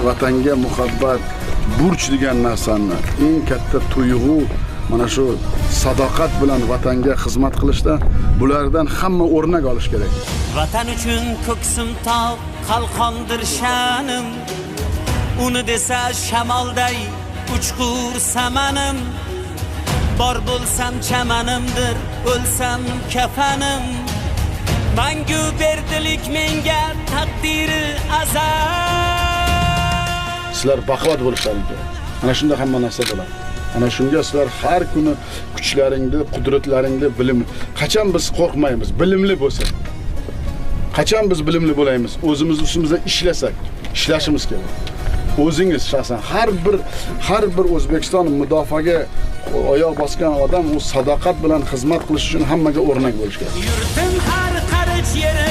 Vatanga muhabbat, burch degan narsani eng katta tuyg'u mana shu sadoqat bilan vatanga xizmat qilishda bulardan hamma o'rnak olish kerak. Vatan uchun ko'ksim tog', qalqondir sha'nim. Uni desa shamolday uchqur samanim. Bor bo'lsam chamanimdir, o'lsam kafanim. Mangu berdilik menga taqdiri azal. Sizlar baquvvat bo'lishlaring kerak. Ana shunda hamma narsa bo'ladi. Ana shunga sizlar har kuni kuchlaringni, qudratlaringni, bilim. Qachon biz qo'rqmaymiz? Bilimli bo'lsak. Qachon biz bilimli bo'laymiz? O'zimiz ustimizda ishlasak, ishlashimiz kerak. O'zingiz shaxsan har bir O'zbekiston mudofaaga oyoq bosgan odam u sadoqat bilan xizmat qilish uchun hammaga o'rnak bo'lish kerak. Yurtim har qarich yeri.